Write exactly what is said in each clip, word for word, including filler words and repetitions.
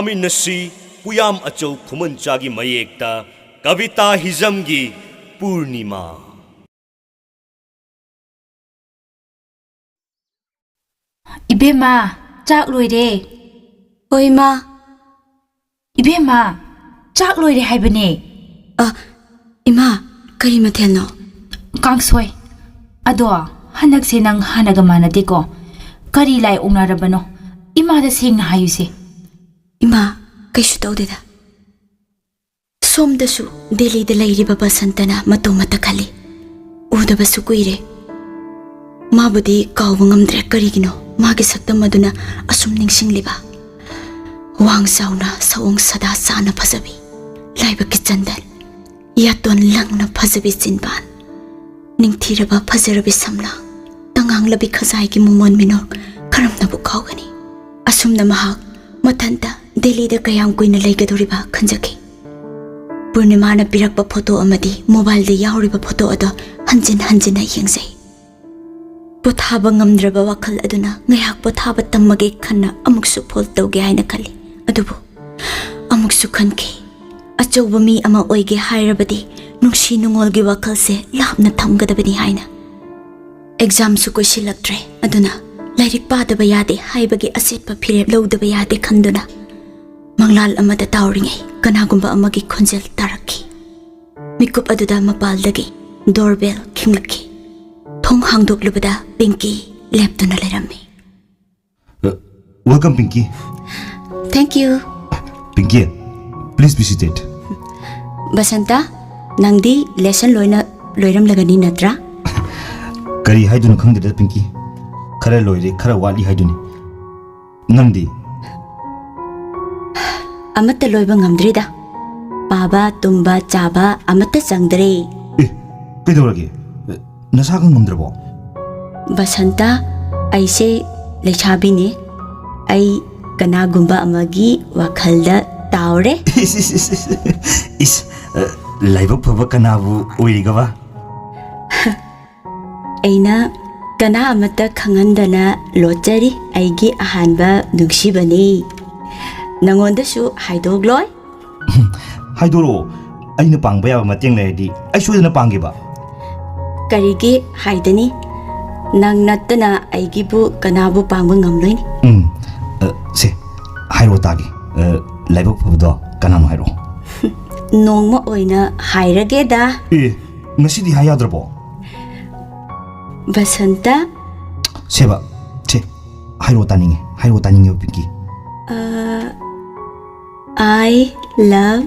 ꯇꯥꯃꯤꯟꯅꯁꯤ ꯄꯨꯌꯥꯝ ꯑꯆꯧ ꯈꯨꯃꯟꯆꯥꯒꯤ ꯃꯌꯦꯛꯇ ꯀꯕꯤꯇꯥ ꯍꯤꯖꯝꯒꯤ ꯄꯨꯔꯅꯤꯃꯥ꯫ ꯏꯕꯦꯝꯃ, ꯆꯥꯛ ꯂꯣꯏꯔꯦ꯫ ꯍꯣꯏ, ꯏꯃꯥ꯫ ꯏꯕꯦꯝꯃ, ꯆꯥꯛ ꯂꯣꯏꯔꯦ ꯍꯥꯏꯕꯅꯦ꯫ ꯑ, ꯏꯃꯥ, ꯀꯔꯤ ꯃꯊꯦꯜꯅꯣ? ꯀꯥꯡꯁꯣꯏ꯫ ꯑꯗꯣ, ꯍꯟꯗꯛꯁꯦ ꯅꯪ ꯍꯥꯟꯅꯒ ꯃꯥꯟꯅꯗꯦꯀꯣ꯫ ꯀꯔꯤ ꯂꯥꯏ ꯑꯣꯛꯅꯔꯕꯅꯣ? ꯏꯃꯥꯗ ꯁꯦꯡꯅ ꯍꯥꯏꯌꯨꯁꯦ꯫ ꯏꯃꯥ, ꯀꯩꯁꯨ ꯇꯧꯗꯦꯗ꯫ ꯁꯣꯝꯗꯁꯨ ꯗꯦꯜꯂꯤꯗ ꯂꯩꯔꯤꯕ ꯕꯁꯟꯇꯅ ꯃꯇꯧ ꯃꯇ ꯈꯜꯂꯤ꯫ ꯎꯗꯕꯁꯨ ꯀꯨꯏꯔꯦ꯫ ꯃꯥꯕꯨꯗꯤ ꯀꯥꯎꯕ ꯉꯝꯗ꯭ꯔꯦ꯫ ꯀꯔꯤꯒꯤꯅꯣ ꯃꯥꯒꯤ ꯁꯛꯇꯝ ꯑꯗꯨꯅ ꯑꯁꯨꯝ ꯅꯤꯡꯁꯤꯡꯂꯤꯕ? ꯋꯥꯡ ꯆꯥꯎꯅ, ꯁꯑꯣꯡ ꯁꯥꯗꯥ ꯆꯥꯅ ꯐꯖꯕꯤ, ꯂꯥꯏꯕꯛꯀꯤ ꯆꯟꯗꯟ, ꯌꯥꯇꯣꯟ ꯂꯪꯅ ꯐꯖꯕꯤ ꯆꯤꯟꯕꯥꯟ, ꯅꯤꯡꯊꯤꯔꯕ ꯐꯖꯔꯕꯤ ꯁꯝꯂꯥꯡ, ꯇꯉꯥꯡꯂꯕꯤ ꯈꯖꯥꯏꯒꯤ ꯃꯃꯣꯟ ꯃꯤꯅꯣꯛ ꯀꯔꯝꯅꯕꯨ ꯀꯥꯎꯒꯅꯤ? ꯑꯁꯨꯝꯅ ꯃꯍꯥꯛ ꯃꯊꯟꯇ ꯗꯦꯜꯂꯤꯗ ꯀꯌꯥꯝ ꯀꯨꯏꯅ ꯂꯩꯒꯗꯧꯔꯤꯕ ꯈꯟꯖꯈꯤ꯫ ꯄꯨꯔꯅꯤꯃꯥꯅ ꯄꯤꯔꯛꯄ ꯐꯣꯇꯣ ꯑꯃꯗꯤ ꯃꯣꯕꯥꯏꯜꯗ ꯌꯥꯎꯔꯤꯕ ꯐꯣꯇꯣ ꯑꯗꯣ ꯍꯟꯖꯤꯟ ꯍꯟꯖꯤꯟꯅ ꯌꯦꯡꯖꯩ꯫ ꯄꯣꯊꯥꯕ ꯉꯝꯗ꯭ꯔꯕ ꯋꯥꯈꯜ ꯑꯗꯨꯅ ꯉꯥꯏꯍꯥꯛ ꯄꯣꯊꯥꯕ ꯇꯝꯃꯒꯦ ꯈꯟꯅ ꯑꯃꯨꯛꯁꯨ ꯐꯣꯜ ꯇꯧꯒꯦ ꯍꯥꯏꯅ ꯈꯜꯂꯤ꯫ ꯑꯗꯨꯕꯨ ꯑꯃꯨꯛꯁꯨ ꯈꯟꯈꯤ, ꯑꯆꯧꯕ ꯃꯤ ꯑꯃ ꯑꯣꯏꯒꯦ ꯍꯥꯏꯔꯕꯗꯤ ꯅꯨꯡꯁꯤ ꯅꯨꯡꯉꯣꯜꯒꯤ ꯋꯥꯈꯜꯁꯦ ꯂꯥꯞꯅ ꯊꯝꯒꯗꯕꯅꯤ ꯍꯥꯏꯅ꯫ ꯑꯦꯛꯖꯥꯝꯁꯨ ꯀꯣꯏꯁꯤꯜꯂꯛꯇ꯭ꯔꯦ, ꯑꯗꯨꯅ ꯂꯥꯏꯔꯤꯛ ꯄꯥꯗꯕ ꯌꯥꯗꯦ ꯍꯥꯏꯕꯒꯤ ꯑꯆꯦꯠꯄ ꯐꯤꯔꯦꯞ ꯂꯧꯗꯕ ꯌꯥꯗꯦ ꯈꯟꯗꯨꯅ ꯃꯪꯂꯥꯜ ꯑꯃꯗ ꯇꯥꯎꯔꯤꯉꯩ ꯀꯅꯥꯒꯨꯝꯕ ꯑꯃꯒꯤ ꯈꯣꯟꯖꯦꯜ ꯇꯥꯔꯛꯈꯤ꯫ ꯃꯤꯀꯨꯞ ꯑꯗꯨꯗ ꯃꯄꯥꯜꯗꯒꯤ ꯗꯣꯔꯕꯦꯜ ꯈꯤꯡꯂꯛꯈꯤ꯫ ꯊꯣꯡ ꯍꯥꯡꯗꯣꯛꯂꯨꯕꯗ ꯄꯤꯡꯀꯤ ꯂꯦꯞꯇꯨꯅ ꯂꯩꯔꯝꯃꯤ꯫ Welcome, ꯄꯤꯡꯀꯤ꯫ Thank you. ꯄꯤꯡꯀꯤ, please be seated. Basanta, ꯅꯪꯗꯤ ꯂꯦꯁꯟ ꯂꯣꯏꯅ ꯂꯣꯏꯔꯝꯂꯒꯅꯤ ꯅꯠꯇ꯭ꯔꯥ? ꯀꯔꯤ ꯍꯥꯏꯗꯣꯏꯅꯣ ꯈꯪꯗꯦꯗ, ꯄꯤꯡꯀꯤ꯫ ꯈꯔ ꯂꯣꯏꯔꯦ, ꯈꯔ ꯋꯥꯠꯂꯤ ꯍꯥꯏꯗꯨꯅꯤ꯫ ꯅꯪꯗꯤ? ꯑꯃꯠꯇ ꯂꯣꯏꯕ ꯉꯝꯗ꯭ꯔꯤꯗ꯫ ꯄꯥꯕ, ꯇꯨꯝꯕ, ꯆꯥꯕ ꯑꯃꯠꯇ ꯆꯪꯗ꯭ꯔꯦ꯫ ꯑꯦ, ꯀꯩꯗꯧꯔꯒꯦ? ꯅꯁꯥꯒ ꯉꯝꯗ꯭ꯔꯕꯣ? ꯕꯁꯟꯇ, ꯑꯩꯁꯦ ꯂꯩꯁꯥꯕꯤꯅꯤ꯫ ꯑꯩ ꯀꯅꯥꯒꯨꯝꯕ ꯑꯃꯒꯤ ꯋꯥꯈꯜꯗ ꯇꯥꯎꯔꯦ꯫ ꯏꯁ, ꯏꯁ, ꯏꯁ, ꯏꯁ, ꯏꯁ, ꯑ, ꯂꯥꯏꯕꯛ ꯐꯕ ꯀꯅꯥꯕꯨ ꯑꯣꯏꯔꯤꯒꯕ? ꯑꯩꯅ ꯀꯅꯥ ꯑꯃꯠꯇ ꯈꯪꯍꯟꯗꯅ ꯂꯣꯠꯆꯔꯤ, ꯑꯩꯒꯤ ꯑꯍꯥꯟꯕ ꯅꯨꯡꯁꯤꯕꯅꯤ꯫ ꯅꯉꯣꯟꯗꯁꯨ ꯍꯥꯏꯗꯣꯛꯂꯣꯏ꯫ ꯍꯥꯏꯗꯣꯔꯛꯑꯣ꯫ ꯑꯩꯅ ꯄꯥꯡꯕ ꯌꯥꯕ ꯃꯇꯦꯡ ꯂꯩꯔꯗꯤ ꯑꯩ ꯁꯣꯏꯗꯅ ꯄꯥꯡꯒꯦꯕ꯫ ꯀꯔꯤꯒꯤ ꯍꯥꯏꯗꯅꯤ? ꯅꯪ ꯅꯠꯇꯅ ꯑꯩꯒꯤꯕꯨ ꯀꯅꯥꯕꯨ ꯄꯥꯡꯕ ꯉꯝꯂꯣꯏꯅꯤ? ꯎꯝ꯫ ꯑ, ꯁꯦ, ꯍꯥꯏꯔꯛꯑꯣ ꯇꯥꯒꯦ꯫ ꯑ, ꯂꯥꯏꯕꯛ ꯐꯕꯗꯣ ꯀꯅꯥꯅꯣ ꯍꯥꯏꯔꯛꯑꯣ꯫ ꯅꯣꯡꯃ ꯑꯣꯏꯅ ꯍꯥꯏꯔꯒꯦꯗ꯫ ꯑꯦ, ꯉꯁꯤꯗꯤ ꯍꯥꯏ ꯌꯥꯗ꯭ꯔꯕꯣ? ꯕꯁꯟꯇ꯫ ꯁꯦꯕ, ꯁꯦ, ꯍꯥꯏꯔꯛꯑꯣ ꯇꯥꯅꯤꯡꯉꯦ, ꯍꯥꯏꯔꯛꯑꯣ ꯇꯥꯅꯤꯡꯉꯦꯕ ꯄꯤꯡꯀꯤ꯫ ꯑ, I love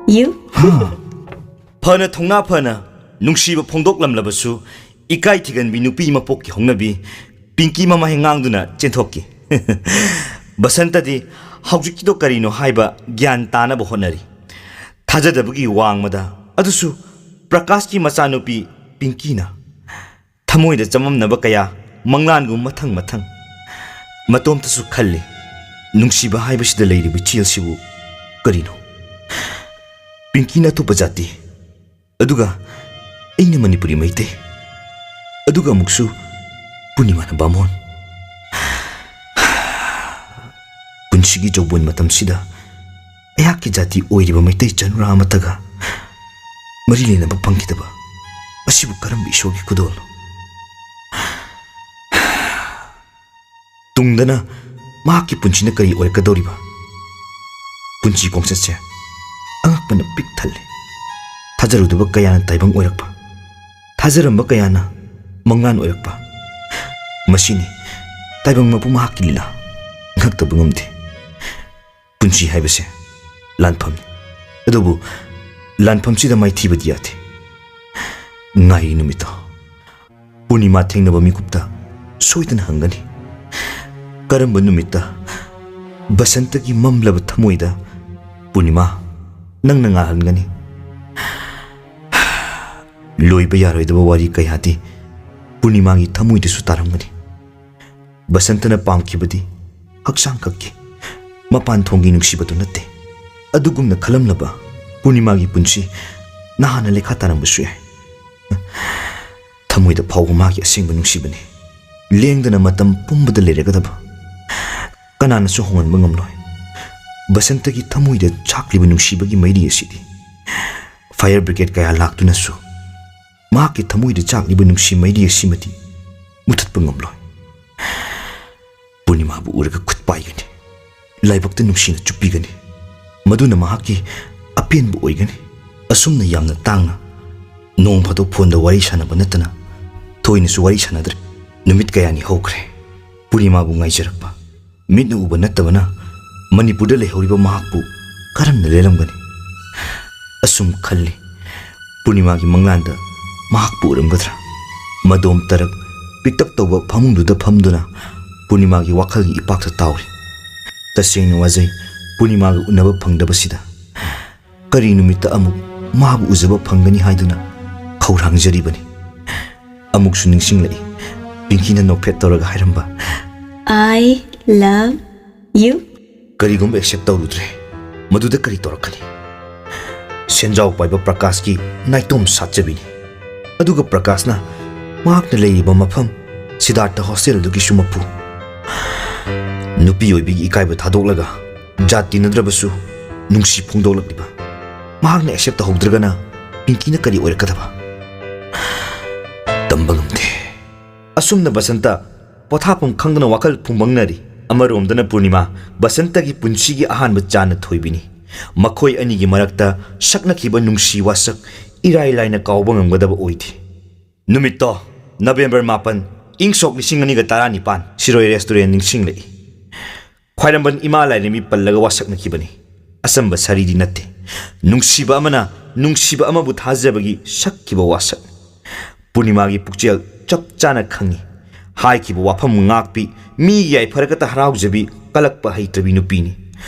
you꯫ ꯍꯥ? ꯐꯅ ꯊꯧꯅꯥ ꯐꯅ ꯅꯨꯡꯁꯤꯕ ꯐꯣꯡꯗꯣꯛꯂꯝꯂꯕꯁꯨ, ꯏꯀꯥꯏ ꯊꯤꯒꯟꯕꯤ ꯅꯨꯄꯤ ꯃꯄꯣꯛꯀꯤ ꯍꯧꯅꯕꯤ ꯄꯤꯡꯀꯤ ꯃꯃꯥꯏ ꯉꯥꯡꯗꯨꯅ ꯆꯦꯟꯊꯣꯛꯈꯤ꯫ ꯕꯁꯟꯇꯗꯤ ꯍꯧꯖꯤꯛꯀꯤꯗꯣ ꯀꯔꯤꯅꯣ ꯍꯥꯏꯕ ꯒ꯭ꯌꯥꯟ ꯇꯥꯅꯕ ꯍꯣꯠꯅꯔꯤ꯫ ꯊꯥꯖꯗꯕꯒꯤ ꯋꯥꯡꯃꯗ, ꯑꯗꯨꯁꯨ ꯄ꯭ꯔꯀꯥꯁꯀꯤ ꯃꯆꯥꯅꯨꯄꯤ ꯄꯤꯡꯀꯤꯅ ꯊꯃꯣꯏꯗ ꯆꯃꯝꯅꯕ ꯀꯌꯥ ꯃꯪꯂꯥꯟꯒꯨꯝ ꯃꯊꯪ ꯃꯊꯪ꯫ ꯃꯇꯣꯝꯇꯁꯨ ꯈꯜꯂꯤ, ꯅꯨꯡꯁꯤꯕ ꯍꯥꯏꯕꯁꯤꯗ ꯂꯩꯔꯤꯕ ꯏꯆꯦꯜꯁꯤꯕꯨ ꯀꯔꯤꯅꯣ? ꯄꯤꯡꯀꯤꯅ ꯑꯇꯣꯞꯄ ꯖꯥꯇꯤ, ꯑꯗꯨꯒ ꯑꯩꯅ ꯃꯅꯤꯄꯨꯔꯤ ꯃꯩꯇꯩ, ꯑꯗꯨꯒ ꯑꯃꯨꯛꯁꯨ ꯄꯨꯔꯅꯤꯃꯥꯅ ꯕꯥꯃꯣꯟ꯫ ꯄꯨꯟꯁꯤꯒꯤ ꯖꯧꯕꯣꯟ ꯃꯇꯝꯁꯤꯗ ꯑꯩꯍꯥꯛꯀꯤ ꯖꯥꯇꯤ ꯑꯣꯏꯔꯤꯕ ꯃꯩꯇꯩ ꯆꯅꯨꯔꯥ ꯑꯃꯠꯇꯒ ꯃꯔꯤ ꯂꯩꯅꯕ ꯐꯪꯈꯤꯗꯕ ꯑꯁꯤꯕꯨ ꯀꯔꯝꯕ ꯏꯁꯣꯔꯒꯤ ꯈꯨꯗꯣꯜꯅꯣ? ꯇꯨꯡꯗꯅ ꯃꯍꯥꯛꯀꯤ ꯄꯨꯟꯁꯤꯅ ꯀꯔꯤ ꯑꯣꯏꯔꯛꯀꯗꯧꯔꯤꯕ? ꯄꯨꯟꯁꯤ ꯈꯣꯡꯆꯠꯁꯦ ꯑꯉꯛꯄꯅ ꯄꯤꯛ ꯊꯜꯂꯦ꯫ ꯊꯥꯖꯔꯨꯗꯕ ꯀꯌꯥꯅ ꯇꯥꯏꯕꯪ ꯑꯣꯏꯔꯛꯄ, ꯊꯥꯖꯔꯝꯕ ꯀꯌꯥꯅ ꯃꯪꯂꯥꯟ ꯑꯣꯏꯔꯛꯄ꯫ ꯃꯁꯤꯅꯤ ꯇꯥꯏꯕꯪ ꯃꯄꯨ ꯃꯍꯥꯛꯀꯤ ꯂꯤꯂꯥ꯫ ꯉꯛꯇꯕ ꯉꯝꯗꯦ꯫ ꯄꯨꯟꯁꯤ ꯍꯥꯏꯕꯁꯦ ꯂꯥꯟꯐꯝꯅꯤ, ꯑꯗꯨꯕꯨ ꯂꯥꯟꯐꯝꯁꯤꯗ ꯃꯥꯏꯊꯤꯕꯗꯤ ꯌꯥꯗꯦ꯫ ꯉꯥꯏꯔꯤ ꯅꯨꯃꯤꯠꯇꯣ꯫ ꯄꯨꯔꯅꯤꯃꯥ ꯊꯦꯡꯅꯕ ꯃꯤꯀꯨꯞꯇ ꯁꯣꯏꯗꯅ ꯍꯪꯒꯅꯤ꯫ ꯀꯔꯝꯕ ꯅꯨꯃꯤꯠꯇ ꯕꯁꯟꯇꯒꯤ ꯃꯝꯂꯕ ꯊꯃꯣꯏꯗ ꯄꯨꯔꯅꯤꯃꯥ ꯅꯪꯅ ꯉꯥꯜꯍꯟꯒꯅꯤ? ꯂꯣꯏꯕ ꯌꯥꯔꯣꯏꯗꯕ ꯋꯥꯔꯤ ꯀꯌꯥꯗꯤ ꯄꯨꯔꯅꯤꯃꯥꯒꯤ ꯊꯃꯣꯏꯗꯁꯨ ꯇꯥꯔꯝꯒꯅꯤ꯫ ꯕꯁꯟꯇꯅ ꯄꯥꯝꯈꯤꯕꯗꯤ ꯍꯛꯆꯥꯡ ꯈꯛꯀꯤ, ꯃꯄꯥꯟ ꯊꯣꯡꯒꯤ ꯅꯨꯡꯁꯤꯕꯗꯨ ꯅꯠꯇꯦ꯫ ꯑꯗꯨꯒꯨꯝꯅ ꯈꯜꯂꯝꯂꯕ ꯄꯨꯔꯅꯤꯃꯥꯒꯤ ꯄꯨꯟꯁꯤ ꯅꯍꯥꯟꯅ ꯂꯩꯈꯥ ꯇꯥꯔꯝꯕꯁꯨ ꯌꯥꯏ꯫ ꯊꯃꯣꯏꯗ ꯐꯥꯎꯕ ꯃꯥꯒꯤ ꯑꯁꯦꯡꯕ ꯅꯨꯡꯁꯤꯕꯅꯤ꯫ ꯂꯦꯡꯗꯅ ꯃꯇꯝ ꯄꯨꯝꯕꯗ ꯂꯩꯔꯒꯗꯕ꯫ ꯀꯅꯥꯅꯁꯨ ꯍꯣꯡꯍꯟꯕ ꯉꯝꯂꯣꯏ꯫ ꯕꯁꯟꯇꯒꯤ ꯊꯃꯣꯏꯗ ꯆꯥꯛꯂꯤꯕ ꯅꯨꯡꯁꯤꯕꯒꯤ ꯃꯩꯔꯤ ꯑꯁꯤꯗꯤ ꯐꯥꯌꯔ ꯕ꯭ꯔꯤꯒꯦꯗ ꯀꯌꯥ ꯂꯥꯛꯇꯨꯅꯁꯨ ꯃꯍꯥꯛꯀꯤ ꯊꯃꯣꯏꯗ ꯆꯥꯛꯂꯤꯕ ꯅꯨꯡꯁꯤ ꯃꯩꯔꯤ ꯑꯁꯤꯃꯗꯤ ꯃꯨꯊꯠꯄ ꯉꯝꯂꯣꯏ꯫ ꯄꯨꯔꯅꯤꯃꯥꯕꯨ ꯎꯔꯒ ꯈꯨꯠ ꯄꯥꯏꯒꯅꯤ, ꯂꯥꯏꯕꯛꯇ ꯅꯨꯡꯁꯤꯅ ꯆꯨꯞꯄꯤꯒꯅꯤ꯫ ꯃꯗꯨꯅ ꯃꯍꯥꯛꯀꯤ ꯑꯄꯦꯟꯕ ꯑꯣꯏꯒꯅꯤ꯫ ꯑꯁꯨꯝꯅ ꯌꯥꯝꯅ ꯇꯥꯡꯅ ꯅꯣꯡ ꯐꯥꯗꯣꯛ ꯐꯣꯟꯗ ꯋꯥꯔꯤ ꯁꯥꯟꯅꯕ ꯅꯠꯇꯅ ꯊꯣꯏꯅꯁꯨ ꯋꯥꯔꯤ ꯁꯥꯟꯅꯗ꯭ꯔꯦ꯫ ꯅꯨꯃꯤꯠ ꯀꯌꯥꯅꯤ ꯍꯧꯈ꯭ꯔꯦ ꯄꯨꯔꯅꯤꯃꯥꯕꯨ ꯉꯥꯏꯖꯔꯛꯄ꯫ ꯃꯤꯠꯅ ꯎꯕ ꯅꯠꯇꯕꯅ ꯃꯅꯤꯄꯨꯔꯗ ꯂꯩꯍꯧꯔꯤꯕ ꯃꯍꯥꯛꯄꯨ ꯀꯔꯝꯅ ꯂꯦꯜꯂꯝꯒꯅꯤ? ꯑꯁꯨꯝ ꯈꯜꯂꯤ, ꯄꯨꯔꯅꯤꯃꯥꯒꯤ ꯃꯪꯂꯥꯟꯗ ꯃꯍꯥꯛꯄꯨ ꯎꯔꯝꯒꯗ꯭ꯔꯥ? ꯃꯗꯣꯝ ꯇꯔꯛ ꯄꯤꯛꯇꯛ ꯇꯧꯕ ꯐꯃꯨꯡꯗꯨꯗ ꯐꯝꯗꯨꯅ ꯄꯨꯔꯅꯤꯃꯥꯒꯤ ꯋꯥꯈꯜꯒꯤ ꯏꯄꯥꯛꯇ ꯇꯥꯎꯔꯤ꯫ ꯇꯁꯦꯡꯅ ꯋꯥꯖꯩ, ꯄꯨꯔꯅꯤꯃꯥꯒ ꯎꯅꯕ ꯐꯪꯗꯕꯁꯤꯗ꯫ ꯀꯔꯤ ꯅꯨꯃꯤꯠꯇ ꯑꯃꯨꯛ ꯃꯥꯕꯨ ꯎꯖꯕ ꯐꯪꯒꯅꯤ ꯍꯥꯏꯗꯨꯅ ꯈꯧꯔꯥꯡꯖꯔꯤꯕꯅꯤ꯫ ꯑꯃꯨꯛꯁꯨ ꯅꯤꯡꯁꯤꯡꯂꯛꯏ ꯄꯤꯡꯀꯤꯅ ꯅꯣꯛꯐꯦꯠ ꯇꯧꯔꯒ ꯍꯥꯏꯔꯝꯕ, "I love you." ꯀꯔꯤꯒꯨꯝꯕ ꯑꯦꯛꯁꯦꯞ ꯇꯧꯔꯨꯗ꯭ꯔꯦ, ꯃꯗꯨꯗ ꯀꯔꯤ ꯇꯧꯔꯛꯀꯅꯤ? ꯁꯦꯟꯖꯥꯎ ꯄꯥꯏꯕ ꯄ꯭ꯔꯀꯥꯁꯀꯤ ꯅꯥꯏꯇꯣꯝ ꯁꯥꯠꯆꯕꯤꯅꯤ꯫ ꯑꯗꯨꯒ ꯄ꯭ꯔꯀꯥꯁꯅ ꯃꯍꯥꯛꯅ ꯂꯩꯔꯤꯕ ꯃꯐꯝ ꯁꯤꯗꯥꯔꯊ ꯍꯣꯁꯇꯦꯜꯗꯨꯒꯤꯁꯨ ꯃꯄꯨ꯫ ꯅꯨꯄꯤ ꯑꯣꯏꯕꯒꯤ ꯏꯀꯥꯏꯕ ꯊꯥꯗꯣꯛꯂꯒ ꯖꯥꯠ ꯇꯤꯟꯅꯗ꯭ꯔꯕꯁꯨ ꯅꯨꯡꯁꯤ ꯐꯣꯡꯗꯣꯛꯂꯛꯂꯤꯕ꯫ ꯃꯍꯥꯛꯅ ꯑꯦꯛꯁꯦꯞ ꯇꯧꯍꯧꯗ꯭ꯔꯒꯅ ꯄꯤꯡꯀꯤꯅ ꯀꯔꯤ ꯑꯣꯏꯔꯛꯀꯗꯕ? ꯇꯝꯕ ꯉꯝꯗꯦ꯫ ꯑꯁꯨꯝꯅ ꯕꯁꯟꯇ ꯄꯣꯊꯥꯐꯝ ꯈꯪꯗꯅ ꯋꯥꯈꯜ ꯐꯨꯝꯕꯪꯅꯔꯤ꯫ ꯑꯃꯔꯣꯝꯗꯅ ꯄꯨꯔꯅꯤꯃꯥ ꯕꯁꯟꯇꯒꯤ ꯄꯨꯟꯁꯤꯒꯤ ꯑꯍꯥꯟꯕ ꯆꯥꯅ ꯊꯣꯏꯕꯤꯅꯤ꯫ ꯃꯈꯣꯏ ꯑꯅꯤꯒꯤ ꯃꯔꯛꯇ ꯁꯛꯅꯈꯤꯕ ꯅꯨꯡꯁꯤ ꯋꯥꯁꯛ ꯏꯔꯥꯏ ꯂꯥꯏꯅ ꯀꯥꯎꯕ ꯉꯝꯒꯗꯕ ꯑꯣꯏꯗꯦ꯫ ꯅꯨꯃꯤꯠꯇꯣ ꯅꯕꯦꯝꯕꯔ ꯃꯥꯄꯟ, ꯏꯪ ꯁꯣꯛ ꯂꯤꯁꯤꯡ ꯑꯅꯤꯒ ꯇꯔꯥꯅꯤꯄꯥꯟ, ꯁꯤꯔꯣꯏ ꯔꯦꯁꯇꯨꯔꯦꯟ ꯅꯤꯡꯁꯤꯡꯂꯛꯏ꯫ ꯈ꯭ꯋꯥꯏꯔꯝꯕꯟ ꯏꯃꯥ ꯂꯥꯏꯔꯦꯝꯕꯤ ꯄꯜꯂꯒ ꯋꯥꯁꯛꯅꯈꯤꯕꯅꯤ꯫ ꯑꯆꯝꯕ ꯁꯥꯔꯤꯗꯤ ꯅꯠꯇꯦ꯫ ꯅꯨꯡꯁꯤꯕ ꯑꯃꯅ ꯅꯨꯡꯁꯤꯕ ꯑꯃꯕꯨ ꯊꯥꯖꯕꯒꯤ ꯁꯛꯈꯤꯕ ꯋꯥꯁꯛ꯫ ꯄꯨꯔꯅꯤꯃꯥꯒꯤ ꯄꯨꯛꯆꯦꯜ ꯆꯞ ꯆꯥꯅ ꯈꯪꯏ꯫ ꯍꯥꯏꯈꯤꯕ ꯋꯥꯐꯝ ꯉꯥꯛꯄꯤ, ꯃꯤꯒꯤ ꯌꯥꯏꯐꯔꯀꯇ ꯍꯔꯥꯎꯖꯕꯤ, ꯀꯂꯛꯄ ꯍꯩꯇ꯭ꯔꯕꯤ ꯅꯨꯄꯤꯅꯤ꯫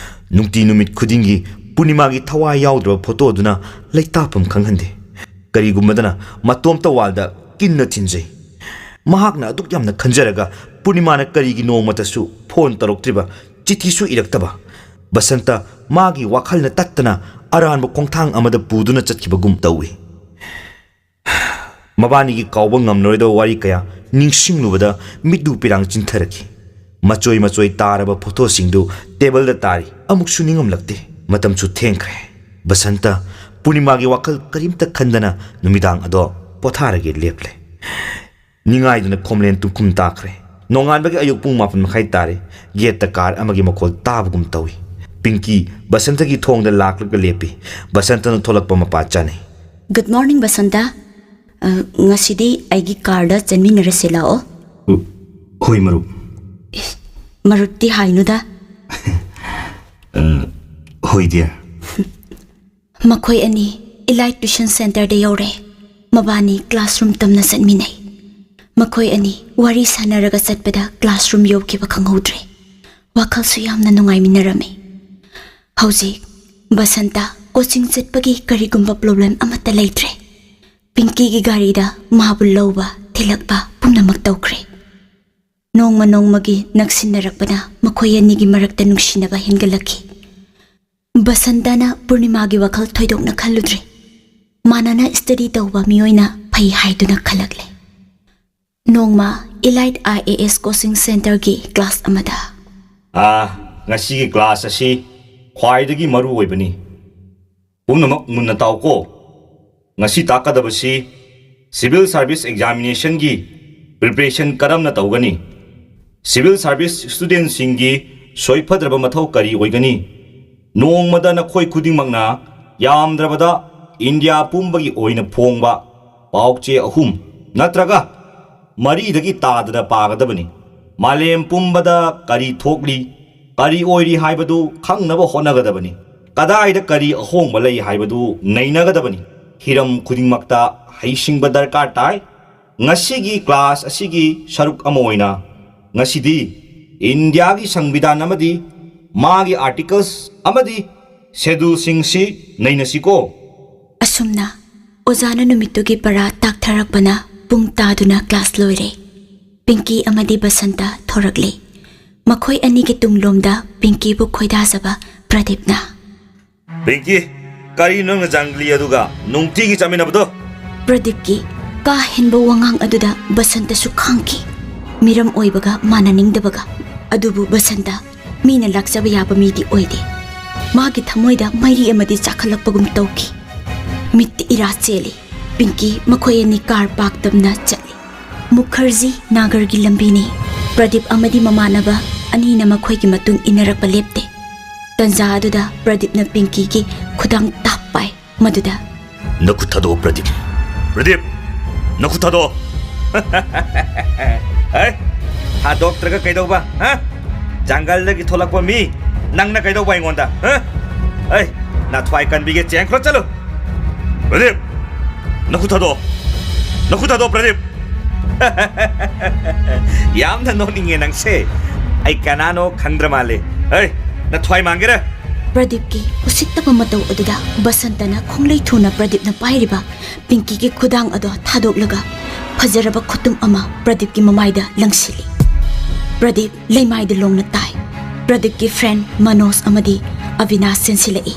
ꯅꯨꯡꯇꯤ ꯅꯨꯃꯤꯠ ꯈꯨꯗꯤꯡꯒꯤ ꯄꯨꯔꯅꯤꯃꯥꯒꯤ ꯊꯋꯥꯏ ꯌꯥꯎꯗ꯭ꯔꯕ ꯐꯣꯇꯣꯗꯨꯅ ꯂꯩꯇꯥꯐꯝ ꯈꯪꯍꯟꯗꯦ꯫ ꯀꯔꯤꯒꯨꯝꯕꯗꯅ ꯃꯇꯣꯝꯇ ꯋꯥꯜꯗ ꯀꯤꯟꯅ ꯊꯤꯟꯖꯩ꯫ ꯃꯍꯥꯛꯅ ꯑꯗꯨꯛ ꯌꯥꯝꯅ ꯈꯟꯖꯔꯒ ꯄꯨꯔꯅꯤꯃꯥꯅ ꯀꯔꯤꯒꯤ ꯅꯣꯡꯃꯇꯁꯨ ꯐꯣꯟ ꯇꯧꯔꯛꯇ꯭ꯔꯤꯕ, ꯆꯤꯊꯤꯁꯨ ꯏꯔꯛꯇꯕ? ꯕꯁꯟꯇ ꯃꯥꯒꯤ ꯋꯥꯈꯜꯅ ꯇꯠꯇꯅ ꯑꯔꯥꯟꯕ ꯈꯣꯡꯊꯥꯡ ꯑꯃꯗ ꯄꯨꯗꯨꯅ ꯆꯠꯈꯤꯕꯒꯨꯝ ꯇꯧꯏ꯫ ꯃꯕꯥꯅꯤꯒꯤ ꯀꯥꯎꯕ ꯉꯝꯂꯔꯣꯏꯗꯕ ꯋꯥꯔꯤ ꯀꯌꯥ ꯅꯤꯡꯁꯤꯡꯂꯨꯕꯗ ꯃꯤꯠꯂꯨ ꯄꯤꯔꯥꯡ ꯆꯤꯟꯊꯔꯛꯈꯤ꯫ ꯃꯆꯣꯏ ꯃꯆꯣꯏ ꯇꯥꯔꯕ ꯐꯣꯇꯣꯁꯤꯡꯗꯨ ꯇꯦꯕꯜꯗ ꯇꯥꯔꯤ꯫ ꯑꯃꯨꯛꯁꯨ ꯅꯤꯡꯉꯝꯂꯛꯇꯦ꯫ ꯃꯇꯝꯁꯨ ꯊꯦꯡꯈ꯭ꯔꯦ꯫ ꯕꯁꯟꯇ ꯄꯨꯔꯅꯤꯃꯥꯒꯤ ꯋꯥꯈꯜ ꯀꯔꯤꯝꯇ ꯈꯟꯗꯅ ꯅꯨꯃꯤꯗꯥꯡ ꯑꯗꯣ ꯄꯣꯊꯥꯔꯒꯦ ꯂꯦꯞꯂꯦ꯫ ꯅꯤꯡꯉꯥꯏꯗꯨꯅ ꯈꯣꯝꯂꯦꯟ ꯇꯨꯝꯈꯨꯝ ꯇꯥꯈ꯭ꯔꯦ꯫ ꯅꯣꯡꯉꯥꯟꯕꯒꯤ ꯑꯌꯨꯛ ꯄꯨꯡ ꯃꯥꯄꯟ ꯃꯈꯥꯏ ꯇꯥꯔꯦ꯫ ꯒꯦꯠꯇ ꯀꯥꯔ ꯑꯃꯒꯤ ꯃꯈꯣꯜ ꯇꯥꯕꯒꯨꯝ ꯇꯧꯏ꯫ ꯄꯤꯡꯀꯤ ꯕꯁꯟꯇꯒꯤ ꯊꯣꯡꯗ ꯂꯥꯛꯂꯒ ꯂꯦꯞꯄꯤ꯫ ꯕꯁꯟꯇꯅ ꯊꯣꯛꯂꯛꯄ ꯃꯄꯥ ꯆꯥꯅꯩ꯫ "Good morning, Basanta. ꯑ, ꯉꯁꯤꯗꯤ ꯑꯩꯒꯤ ꯀꯥꯔꯗ ꯆꯟꯃꯤꯟꯅꯔꯁꯦ ꯂꯥꯛꯑꯣ꯫" "ꯎ, ꯍꯣꯏ, ꯃꯔꯨꯞ꯫" "ꯏꯁ, ꯃꯔꯨꯞꯇꯤ ꯍꯥꯏꯅꯨꯗ꯫" "ꯑ, ꯍꯣꯏ, dear꯫" ꯃꯈꯣꯏ ꯑꯅꯤ Elite Tuition Centerꯗ ꯌꯧꯔꯦ꯫ ꯃꯕꯥꯅꯤ classroom ꯇꯝꯅ ꯆꯠꯃꯤꯟꯅꯩ꯫ ꯃꯈꯣꯏ ꯑꯅꯤ ꯋꯥꯔꯤ ꯁꯥꯟꯅꯔꯒ ꯆꯠꯄꯗ classroom ꯌꯧꯈꯤꯕ ꯈꯪꯍꯧꯗ꯭ꯔꯦ꯫ ꯋꯥꯈꯜꯁꯨ ꯌꯥꯝꯅ ꯅꯨꯡꯉꯥꯏꯃꯤꯟꯅꯔꯝꯃꯤ꯫ ꯍꯧꯖꯤꯛ ꯕꯁꯟꯇ coaching ꯆꯠꯄꯒꯤ ꯀꯔꯤꯒꯨꯝꯕ problem ꯑꯃꯠꯇ ꯂꯩꯇ꯭ꯔꯦ꯫ ꯄꯤꯡꯀꯤꯒꯤ ꯒꯥꯔꯤꯗ ꯃꯥꯕꯨ ꯂꯧꯕ, ꯊꯤꯜꯂꯛꯄ ꯄꯨꯝꯅꯃꯛ ꯇꯧꯈ꯭ꯔꯦ꯫ ꯅꯣꯡꯃ ꯅꯣꯡꯃꯒꯤ ꯅꯛꯁꯤꯟꯅꯔꯛꯄꯅ ꯃꯈꯣꯏ ꯑꯅꯤꯒꯤ ꯃꯔꯛꯇ ꯅꯨꯡꯁꯤꯅꯕ ꯍꯦꯟꯒꯠꯂꯛꯈꯤ꯫ ꯕꯁꯟꯇꯅ ꯄꯨꯔꯅꯤꯃꯥꯒꯤ ꯋꯥꯈꯜ ꯊꯣꯏꯗꯣꯛꯅ ꯈꯜꯂꯨꯗ꯭ꯔꯦ꯫ ꯃꯥꯟꯅꯅ study ꯇꯧꯕ ꯃꯤꯑꯣꯏꯅ ꯐꯩ ꯍꯥꯏꯗꯨꯅ ꯈꯜꯂꯛꯂꯦ꯫ ꯅꯣꯡꯃ Elite I A S Coaching Centerꯒꯤ class ꯑꯃꯗ꯫ "ꯑꯥ, ꯉꯁꯤꯒꯤ class ꯑꯁꯤ ꯈ꯭ꯋꯥꯏꯗꯒꯤ ꯃꯔꯨ ꯑꯣꯏꯕꯅꯤ꯫ ꯄꯨꯝꯅꯃꯛ ꯃꯨꯟꯅ ꯇꯥꯎꯀꯣ꯫ ꯉꯁꯤ ꯇꯥꯛꯀꯗꯕꯁꯤ civil service examinationꯒꯤ preparation ꯀꯔꯝꯅ ꯇꯧꯒꯅꯤ, civil service studentꯁꯤꯡꯒꯤ ꯁꯣꯏꯐꯗ꯭ꯔꯕ ꯃꯊꯧ ꯀꯔꯤ ꯑꯣꯏꯒꯅꯤ, ꯅꯣꯡꯃꯗ ꯅꯈꯣꯏ ꯈꯨꯗꯤꯡꯃꯛꯅ ꯌꯥꯝꯗ꯭ꯔꯕꯗ ꯏꯟꯗꯤꯌꯥ ꯄꯨꯝꯕꯒꯤ ꯑꯣꯏꯅ ꯐꯣꯡꯕ ꯄꯥꯎ ꯆꯦ ꯑꯍꯨꯝ ꯅꯠꯇ꯭ꯔꯒ ꯃꯔꯤꯗꯒꯤ ꯇꯥꯗꯅ ꯄꯥꯒꯗꯕꯅꯤ꯫ ꯃꯥꯂꯦꯝ ꯄꯨꯝꯕꯗ ꯀꯔꯤ ꯊꯣꯛꯂꯤ, ꯀꯔꯤ ꯑꯣꯏꯔꯤ ꯍꯥꯏꯕꯗꯨ ꯈꯪꯅꯕ ꯍꯣꯠꯅꯒꯗꯕꯅꯤ꯫ ꯀꯗꯥꯏꯗ ꯀꯔꯤ ꯑꯍꯣꯡꯕ ꯂꯩ ꯍꯥꯏꯕꯗꯨ ꯅꯩꯅꯒꯗꯕꯅꯤ꯫ ꯍꯤꯔꯝ ꯈꯨꯗꯤꯡꯃꯛꯇ ꯍꯩꯁꯤꯡꯕ ꯗꯔꯀꯥꯔ ꯇꯥꯏ꯫ ꯉꯁꯤꯒꯤ class ꯑꯁꯤꯒꯤ ꯁꯔꯨꯛ ꯑꯃ ꯑꯣꯏꯅ ꯉꯁꯤꯗꯤ ꯏꯟꯗꯤꯌꯥꯒꯤ ꯁꯪꯕꯤꯙꯥꯟ ꯑꯃꯗꯤ ꯃꯥꯒꯤ articles ꯑꯃꯗꯤ scheduleꯁꯤꯡꯁꯤ ꯅꯩꯅꯁꯤꯀꯣ꯫" ꯑꯁꯨꯝꯅ ꯑꯣꯖꯥꯅ ꯅꯨꯃꯤꯠꯇꯨꯒꯤ ꯄꯔꯥ ꯇꯥꯛꯊꯔꯛꯄꯅ ꯄꯨꯡ ꯇꯥꯗꯨꯅ class ꯂꯣꯏꯔꯦ꯫ ꯄꯤꯡꯀꯤ ꯑꯃꯗꯤ ꯕꯁꯟꯇ ꯊꯣꯔꯛꯂꯦ꯫ ꯃꯈꯣꯏ ꯑꯅꯤꯒꯤ ꯇꯨꯡꯂꯣꯝꯗ ꯄꯤꯡꯀꯤꯕꯨ ꯈꯣꯏꯗꯥꯖꯕ ꯄ꯭ꯔꯗꯤꯞꯅ꯫ "ꯄꯤꯡꯀꯤ, ꯀꯔꯤꯅꯣ ꯅꯪꯅ ꯖꯪꯒ꯭ꯂꯤ ꯑꯗꯨꯒ ꯅꯨꯡꯇꯤꯒꯤ ꯆꯠꯃꯤꯟꯅꯕꯗꯣ?" ꯄ꯭ꯔꯗꯤꯞꯀꯤ ꯀꯥ ꯍꯦꯟꯕ ꯋꯥꯉꯥꯡ ꯑꯗꯨꯗ ꯕꯁꯟꯇꯁꯨ ꯈꯥꯡꯈꯤ꯫ ꯃꯤꯔꯝ ꯑꯣꯏꯕꯒ ꯃꯥꯟꯅꯅꯤꯡꯗꯕꯒ꯫ ꯑꯗꯨꯕꯨ ꯕꯁꯟꯇ ꯃꯤꯅ ꯂꯥꯛꯆꯕ ꯌꯥꯕ ꯃꯤꯗꯤ ꯑꯣꯏꯗꯦ꯫ ꯃꯥꯒꯤ ꯊꯃꯣꯏꯗ ꯃꯩꯔꯤ ꯑꯃꯗꯤ ꯆꯥꯛꯈꯠꯂꯛꯄꯒꯨꯝ ꯇꯧꯈꯤ꯫ ꯃꯤꯠꯇ ꯏꯔꯥ ꯆꯦꯜꯂꯤ꯫ ꯄꯤꯡꯀꯤ ꯃꯈꯣꯏ ꯑꯅꯤ ꯀꯥꯔ ꯄꯥꯔꯛ ꯇꯧꯗꯨꯅ ꯆꯠꯂꯤ꯫ ꯃꯨꯈꯔꯖꯤ ꯅꯥꯒꯔꯒꯤ ꯂꯝꯕꯤꯅꯤ꯫ ꯄ꯭ꯔꯗꯤꯞ ꯑꯃꯗꯤ ꯃꯃꯥꯟꯅꯕ ꯑꯅꯤꯅ ꯃꯈꯣꯏꯒꯤ ꯃꯇꯨꯡ ꯏꯟꯅꯔꯛꯄ ꯂꯦꯞꯇꯦ꯫ ꯇꯟꯖꯥ ꯑꯗꯨꯗ ꯄ꯭ꯔꯗꯤꯞꯅ ꯄꯤꯡꯀꯤꯒꯤ ꯈꯨꯗꯥꯡ ꯇꯥꯞ ꯄꯥꯏ꯫ ꯃꯗꯨꯗ, "ꯅꯈꯨꯠ ꯊꯥꯗꯣꯛꯑꯣ, ꯄ꯭ꯔꯗꯤꯞ꯫ ꯄ꯭ꯔꯗꯤꯞ, ꯅꯈꯨꯠ ꯊꯥꯗꯣꯛꯑꯣ!" "ꯍꯩ, ꯊꯥꯗꯣꯛꯇ꯭ꯔꯒ ꯀꯩꯗꯧꯕ, ꯍꯥ? ꯖꯪꯒꯜꯗꯒꯤ ꯊꯣꯛꯂꯛꯄ ꯃꯤ ꯅꯪꯅ ꯀꯩꯗꯧꯕ ꯑꯩꯉꯣꯟꯗ, ꯍꯥ? ꯍꯩ, ꯅꯊ꯭ꯋꯥꯏ ꯀꯟꯕꯤꯒꯦ, ꯆꯦꯟꯈ꯭ꯔꯣ, ꯆꯠꯂꯨ!" "ꯄ꯭ꯔꯗꯤꯞ, ꯅꯈꯨꯠ ꯊꯥꯗꯣꯛꯑꯣ! ꯅꯈꯨꯠ ꯊꯥꯗꯣꯛꯑꯣ, ꯄ꯭ꯔꯗꯤꯞ!" "ꯌꯥꯝꯅ ꯅꯣꯛꯅꯤꯡꯉꯦ ꯅꯪꯁꯦ꯫ ꯑꯩ ꯀꯅꯥꯅꯣ ꯈꯪꯗ꯭ꯔ ꯃꯥꯜꯂꯦ꯫ ꯍꯩ, ꯅꯊ꯭ꯋꯥꯏ ꯃꯥꯡꯒꯦꯔꯥ?" ꯄ꯭ꯔꯗꯤꯞꯀꯤ ꯎꯁꯤꯠꯇꯕ ꯃꯇꯧ ꯑꯗꯨꯗ ꯕꯁꯟꯇꯅ ꯈꯣꯡꯂꯩ ꯊꯨꯅ ꯄ꯭ꯔꯗꯤꯞꯅ ꯄꯥꯏꯔꯤꯕ ꯄꯤꯡꯀꯤꯒꯤ ꯈꯨꯗꯥꯡ ꯑꯗꯣ ꯊꯥꯗꯣꯛꯂꯒ ꯐꯖꯔꯕ ꯈꯨꯇꯨꯝ ꯑꯃ ꯄ꯭ꯔꯗꯤꯞꯀꯤ ꯃꯃꯥꯏꯗ ꯂꯪꯁꯤꯜꯂꯤ꯫ ꯄ꯭ꯔꯗꯤꯞ ꯂꯩꯃꯥꯏꯗ ꯂꯣꯡꯅ ꯇꯥꯏ꯫ ꯄ꯭ꯔꯗꯤꯞꯀꯤ ꯐ꯭ꯔꯦꯟ ꯃꯅꯣꯖ ꯑꯃꯗꯤ ꯑꯕꯤꯅꯥꯁ ꯆꯦꯟꯁꯤꯜꯂꯛꯏ꯫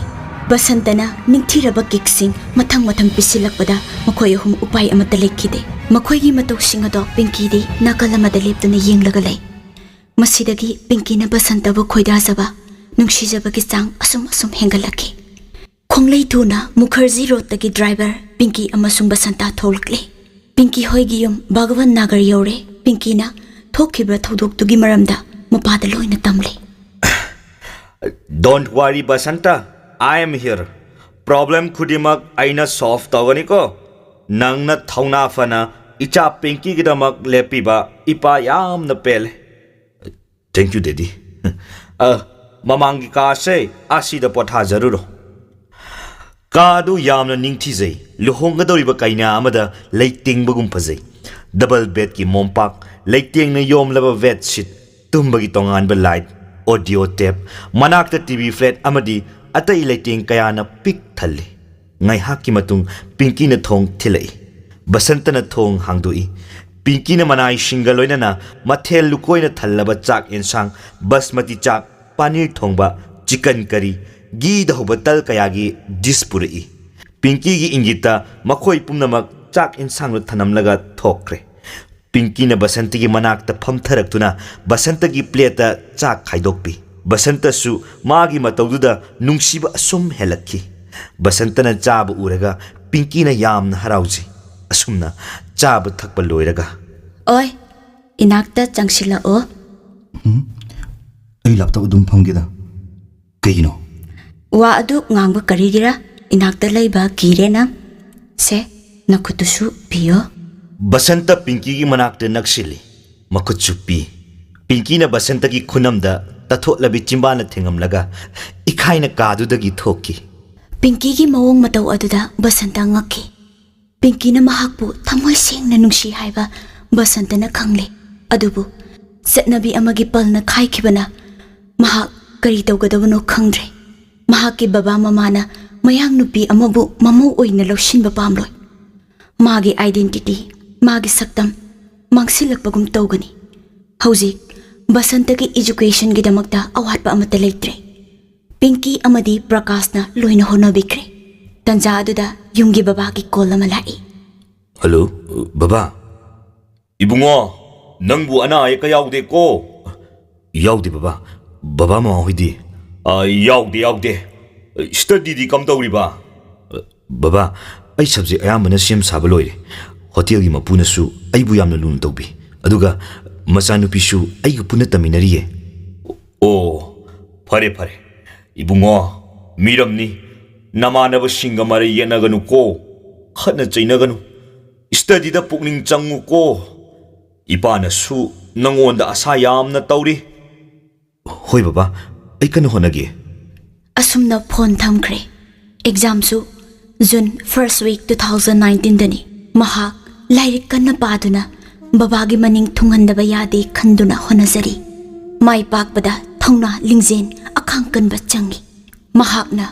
ꯕꯁꯟꯇꯅ ꯅꯤꯡꯊꯤꯔꯕ ꯀꯤꯛꯁꯤꯡ ꯃꯊꯪ ꯃꯊꯪ ꯄꯤꯁꯤꯜꯂꯛꯄꯗ ꯃꯈꯣꯏ ꯑꯍꯨꯝ ꯎꯄꯥꯏ ꯑꯃꯠꯇ ꯂꯩꯈꯤꯗꯦ꯫ ꯃꯈꯣꯏꯒꯤ ꯃꯇꯧꯁꯤꯡ ꯑꯗꯣ ꯄꯤꯡꯀꯤꯗꯤ ꯅꯥꯀꯜ ꯑꯃꯗ ꯂꯦꯞꯇꯨꯅ ꯌꯦꯡꯂꯒ ꯂꯩ꯫ ꯃꯁꯤꯗꯒꯤ ꯄꯤꯡꯀꯤꯅ ꯕꯁꯟꯇꯕꯨ ꯈꯣꯏꯗꯥꯖꯕ, ꯅꯨꯡꯁꯤꯖꯕꯒꯤ ꯆꯥꯡ ꯑꯁꯨꯝ ꯑꯁꯨꯝ ꯍꯦꯟꯒꯠꯂꯛꯈꯤ꯫ ꯈꯣꯡꯂꯩ ꯊꯨꯅ ꯃꯨꯈꯔꯖꯤ ꯔꯣꯗꯇꯒꯤ ꯗ꯭ꯔꯥꯏꯚꯔ ꯄꯤꯡꯀꯤ ꯑꯃꯁꯨꯡ ꯕꯁꯟꯇ ꯊꯣꯛꯂꯛꯂꯦ꯫ ꯄꯤꯡꯀꯤ ꯍꯣꯏꯒꯤ ꯌꯨꯝ ꯚꯒꯋꯟ ꯅꯥꯒꯔ ꯌꯧꯔꯦ꯫ ꯄꯤꯡꯀꯤꯅ ꯊꯣꯛꯈꯤꯕ ꯊꯧꯗꯣꯛꯇꯨꯒꯤ ꯃꯔꯝꯗ ꯃꯄꯥꯗ ꯂꯣꯏꯅ ꯇꯝꯂꯦ꯫ "Don't worry, Basanta, I am here. Problem ꯈꯨꯗꯤꯡꯃꯛ ꯑꯩꯅ solve ꯇꯧꯒꯅꯤꯀꯣ꯫ ꯅꯪꯅ ꯊꯧꯅꯥ ꯐꯅ ꯏꯆꯥ ꯄꯤꯡꯀꯤꯒꯤꯗꯃꯛ ꯂꯦꯞꯄꯤꯕ ꯏꯄꯥ ꯌꯥꯝꯅ ꯄꯦꯜꯂꯦ꯫ Thank you, Daddy꯫ ꯑ, ꯃꯃꯥꯡꯒꯤ ꯀꯥꯁꯦ ꯑꯁꯤꯗ ꯄꯣꯊꯥꯖꯔꯨꯔꯣ꯫" ꯀꯥ ꯑꯗꯨ ꯌꯥꯝꯅ ꯅꯤꯡꯊꯤꯖꯩ꯫ ꯂꯨꯍꯣꯡꯒꯗꯧꯔꯤꯕ ꯀꯩꯅꯥ ꯑꯃꯗ ꯂꯩꯇꯦꯡꯕꯒꯨꯝ ꯐꯖꯩ꯫ ꯗꯕꯜ ꯕꯦꯗꯀꯤ ꯃꯣꯝꯄꯥꯛ, ꯂꯩꯇꯦꯡꯅ ꯌꯣꯝꯂꯕ ꯕꯦꯗꯁꯤꯠ, ꯇꯨꯝꯕꯒꯤ ꯇꯣꯉꯥꯟꯕ ꯂꯥꯏꯠ, ꯑꯣꯗꯤꯑꯣ ꯇꯦꯞ, ꯃꯅꯥꯛꯇ ꯇꯤ ꯚꯤ ꯐ꯭ꯂꯦꯠ ꯑꯃꯗꯤ ꯑꯇꯩ ꯂꯩꯇꯦꯡ ꯀꯌꯥꯅ ꯄꯤꯛ ꯊꯜꯂꯤ꯫ ꯉꯥꯏꯍꯥꯛꯀꯤ ꯃꯇꯨꯡ ꯄꯤꯡꯀꯤꯅ ꯊꯣꯡ ꯊꯤꯜꯂꯛꯏ꯫ ꯕꯁꯟꯇꯅ ꯊꯣꯡ ꯍꯥꯡꯗꯣꯛꯏ꯫ ꯄꯤꯡꯀꯤꯅ ꯃꯅꯥꯏꯁꯤꯡꯒ ꯂꯣꯏꯅꯅ ꯃꯊꯦꯜ ꯂꯨꯀꯣꯏꯅ ꯊꯜꯂꯕ ꯆꯥꯛ ꯌꯦꯟꯁꯥꯡ, ꯕꯁꯃꯇꯤ ꯆꯥꯛ, ꯄꯥꯅꯤꯔ ꯊꯣꯡꯕ, ꯆꯤꯀꯟ ꯀꯔꯤ, ꯘꯤꯗ ꯍꯧꯕ ꯇꯜ ꯀꯌꯥꯒꯤ ꯗꯤꯁ ꯄꯨꯔꯛꯏ꯫ ꯄꯤꯡꯀꯤꯒꯤ ꯏꯪꯒꯤꯠꯇ ꯃꯈꯣꯏ ꯄꯨꯝꯅꯃꯛ ꯆꯥꯛ ꯌꯦꯟꯁꯥꯡꯗꯨ ꯊꯅꯝꯂꯒ ꯊꯣꯛꯈ꯭ꯔꯦ꯫ ꯄꯤꯡꯀꯤꯅ ꯕꯁꯟꯇꯒꯤ ꯃꯅꯥꯛꯇ ꯐꯝꯊꯔꯛꯇꯨꯅ ꯕꯁꯟꯇꯒꯤ ꯄ꯭ꯂꯦꯠꯇ ꯆꯥꯛ ꯈꯥꯏꯗꯣꯛꯄꯤ꯫ ꯕꯁꯟꯇꯁꯨ ꯃꯥꯒꯤ ꯃꯇꯧꯗꯨꯗ ꯅꯨꯡꯁꯤꯕ ꯑꯁꯨꯝ ꯍꯦꯜꯂꯛꯈꯤ꯫ ꯕꯁꯟꯇꯅ ꯆꯥꯕ ꯎꯔꯒ ꯄꯤꯡꯀꯤꯅ ꯌꯥꯝꯅ ꯍꯔꯥꯎꯖꯩ꯫ ꯑꯁꯨꯝꯅ ꯆꯥꯕ ꯊꯛꯄ ꯂꯣꯏꯔꯒ, "ꯑꯣꯏ, ꯏꯅꯥꯛꯇ ꯆꯪꯁꯤꯜꯂꯛꯑꯣ꯫" "ꯎꯝ? ꯑꯩ ꯂꯥꯞꯇꯛ ꯑꯗꯨꯝ ꯐꯝꯒꯦꯗ꯫ ꯀꯩꯒꯤꯅꯣ?" "ꯋꯥ ꯑꯗꯨ ꯉꯥꯡꯕ ꯀꯔꯤꯒꯤꯔ? ꯏꯅꯥꯛꯇ ꯂꯩꯕ ꯀꯤꯔꯦ ꯅꯪ꯫ ꯁꯦ, ꯅꯈꯨꯠꯇꯨꯁꯨ ꯄꯤꯌꯣ꯫" ꯕꯁꯟꯇ ꯄꯤꯡꯀꯤꯒꯤ ꯃꯅꯥꯛꯇ ꯅꯛꯁꯤꯜꯂꯤ꯫ ꯃꯈꯨꯠꯁꯨ ꯄꯤ꯫ ꯄꯤꯡꯀꯤꯅ ꯕꯁꯟꯇꯒꯤ ꯈꯨꯅꯝꯗ ꯇꯠꯊꯣꯠꯂꯕꯤ ꯆꯤꯝꯕꯥꯜꯅ ꯊꯦꯡꯉꯝꯂꯒ ꯏꯈꯥꯏꯅ ꯀꯥꯗꯨꯗꯒꯤ ꯊꯣꯛꯈꯤ꯫ ꯄꯤꯡꯀꯤꯒꯤ ꯃꯑꯣꯡ ꯃꯇꯧ ꯑꯗꯨꯗ ꯕꯁꯟꯇ ꯉꯛꯈꯤ꯫ ꯄꯤꯡꯀꯤꯅ ꯃꯍꯥꯛꯄꯨ ꯊꯃꯣꯏ ꯁꯦꯡꯅ ꯅꯨꯡꯁꯤ ꯍꯥꯏꯕ ꯕꯁꯟꯇꯅ ꯈꯪꯂꯦ꯫ ꯑꯗꯨꯕꯨ ꯆꯠꯅꯕꯤ ꯑꯃꯒꯤ ꯄꯜꯅ ꯈꯥꯏꯈꯤꯕꯅ ꯃꯍꯥꯛ ꯀꯔꯤ ꯇꯧꯒꯗꯕꯅꯣ ꯈꯪꯗ꯭ꯔꯦ꯫ ꯃꯍꯥꯛꯀꯤ ꯕꯕꯥ ꯃꯃꯥꯅ ꯃꯌꯥꯡ ꯅꯨꯄꯤ ꯑꯃꯕꯨ ꯃꯃꯧ ꯑꯣꯏꯅ ꯂꯧꯁꯤꯟꯕ ꯄꯥꯝꯂꯣꯏ꯫ ꯃꯥꯒꯤ identity, ꯃꯥꯒꯤ ꯁꯛꯇꯝ ꯃꯥꯡꯁꯤꯜꯂꯛꯄꯒꯨꯝ ꯇꯧꯒꯅꯤ꯫ ꯍꯧꯖꯤꯛ ꯕꯁꯟꯇꯒꯤ educationꯒꯤꯗꯃꯛꯇ ꯑꯋꯥꯠꯄ ꯑꯃꯠꯇ ꯂꯩꯇ꯭ꯔꯦ꯫ ꯄꯤꯡꯀꯤ ꯑꯃꯗꯤ ꯄ꯭ꯔꯀꯥꯁꯅ ꯂꯣꯏꯅ ꯍꯣꯠꯅꯕꯤꯈ꯭ꯔꯦ꯫ ꯇꯟꯖꯥ ꯑꯗꯨꯗ ꯌꯨꯝꯒꯤ ꯕꯕꯥꯒꯤ call ꯑꯃ ꯂꯥꯛꯏ꯫ "ꯍꯜꯂꯣ, ꯕꯕꯥ꯫" "ꯏꯕꯨꯡꯉꯣ, ꯅꯪꯕꯨ ꯑꯅꯥ ꯑꯌꯦꯛꯀ ꯌꯥꯎꯗꯦꯀꯣ?" "ꯌꯥꯎꯗꯦ ꯕꯕꯥ꯫ ꯕꯕꯥ ꯃꯃꯥ ꯍꯣꯏꯗꯤ?" "ꯑ, ꯌꯥꯎꯗꯦ, ꯌꯥꯎꯗꯦ꯫ Studyꯗꯤ ꯀꯝꯗꯧꯔꯤꯕ?" "ꯕꯕꯥ, ꯑꯩ subject ꯑꯌꯥꯝꯕꯅ ꯁꯦꯝ ꯁꯥꯕ ꯂꯣꯏꯔꯦ꯫ ꯍꯣꯇꯦꯜꯒꯤ ꯃꯄꯨꯅꯁꯨ ꯑꯩꯕꯨ ꯌꯥꯝꯅ ꯂꯨꯅ ꯇꯧꯕꯤ꯫ ꯑꯗꯨꯒ ꯃꯆꯥꯅꯨꯄꯤꯁꯨ ꯑꯩꯒ ꯄꯨꯟꯅ ꯇꯝꯃꯤꯟꯅꯔꯤꯌꯦ꯫" "ꯑꯣ, ꯐꯔꯦ, ꯐꯔꯦ꯫ ꯏꯕꯨꯡꯉꯣ, ꯃꯤꯔꯝꯅꯤ꯫ ꯅꯃꯥꯟꯅꯕꯁꯤꯡꯒ ꯃꯔꯩ ꯌꯦꯠꯅꯒꯅꯨꯀꯣ꯫ ꯈꯠꯅ ꯆꯩꯅꯒꯅꯨ꯫ Studyꯗ ꯄꯨꯛꯅꯤꯡ ꯆꯪꯉꯨꯀꯣ꯫ ꯏꯄꯥꯅꯁꯨ ꯅꯪꯉꯣꯟꯗ ꯑꯁꯥ ꯌꯥꯝꯅ ꯇꯧꯔꯤ꯫" "ꯍꯣꯏ ꯕꯕꯥ, ꯑꯩ ꯀꯟꯅ ꯍꯣꯠꯅꯒꯦ꯫" ꯑꯁꯨꯝꯅ phone ꯊꯝꯈ꯭ꯔꯦ꯫ Examꯁꯨ June first week two thousand nineteenꯗꯅꯤ꯫ ꯃꯍꯥꯛ ꯂꯥꯏꯔꯤꯛ ꯀꯟꯅ ꯄꯥꯗꯨꯅ ꯕꯕꯥꯒꯤ ꯃꯅꯤꯡ ꯊꯨꯡꯍꯟꯗꯕ ꯌꯥꯗꯦ ꯈꯟꯗꯨꯅ ꯍꯣꯠꯅꯖꯔꯤ꯫ ꯃꯥꯏ ꯄꯥꯛꯄꯗ ꯊꯧꯅꯥ, ꯂꯤꯡꯖꯦꯜ, ꯑꯈꯥꯡ ꯀꯟꯕ ꯆꯪꯏ꯫ ꯃꯍꯥꯛꯅ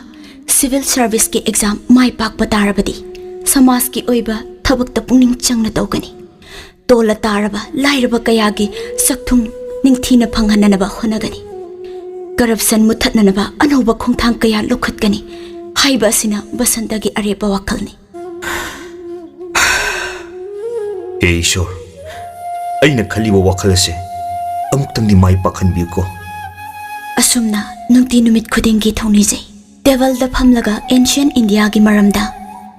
civil serviceꯀꯤ exam ꯃꯥꯏ ꯄꯥꯛꯄ ꯇꯥꯔꯕꯗꯤ ꯁꯃꯥꯖꯀꯤ ꯑꯣꯏꯕ ꯊꯕꯛꯇ ꯄꯨꯛꯅꯤꯡ ꯆꯪꯅ ꯇꯧꯒꯅꯤ꯫ ꯇꯣꯜꯂ ꯇꯥꯔꯕ ꯂꯥꯏꯔꯕ ꯀꯌꯥꯒꯤ ꯆꯥꯛꯊꯨꯡ ꯅꯤꯡꯊꯤꯅ ꯐꯪꯍꯟꯅꯅꯕ ꯍꯣꯠꯅꯒꯅꯤ꯫ Corruption ꯃꯨꯠꯊꯠꯅꯅꯕ ꯑꯅꯧꯕ ꯈꯣꯡꯊꯥꯡ ꯀꯌꯥ ꯂꯧꯈꯠꯀꯅꯤ ꯍꯥꯏꯕ ꯑꯁꯤꯅ ꯕꯁꯟꯇꯒꯤ ꯑꯔꯦꯞꯄ ꯋꯥꯈꯜꯅꯤ꯫ ꯍꯦ ꯏꯁꯣꯔ, ꯑꯩꯅ ꯈꯜꯂꯤꯕ ꯋꯥꯈꯜ ꯑꯁꯦ ꯑꯃꯨꯛꯇꯪꯗꯤ ꯃꯥꯏ ꯄꯥꯛꯍꯟꯕꯤꯌꯨꯀꯣ꯫ ꯑꯁꯨꯝꯅ ꯅꯨꯡꯇꯤ ꯅꯨꯃꯤꯠ ꯈꯨꯗꯤꯡꯒꯤ ꯊꯧꯅꯤꯖꯩ꯫ ꯇꯦꯕꯜꯗ ꯐꯝꯂꯒ ancient Indiaꯒꯤ ꯃꯔꯝꯗ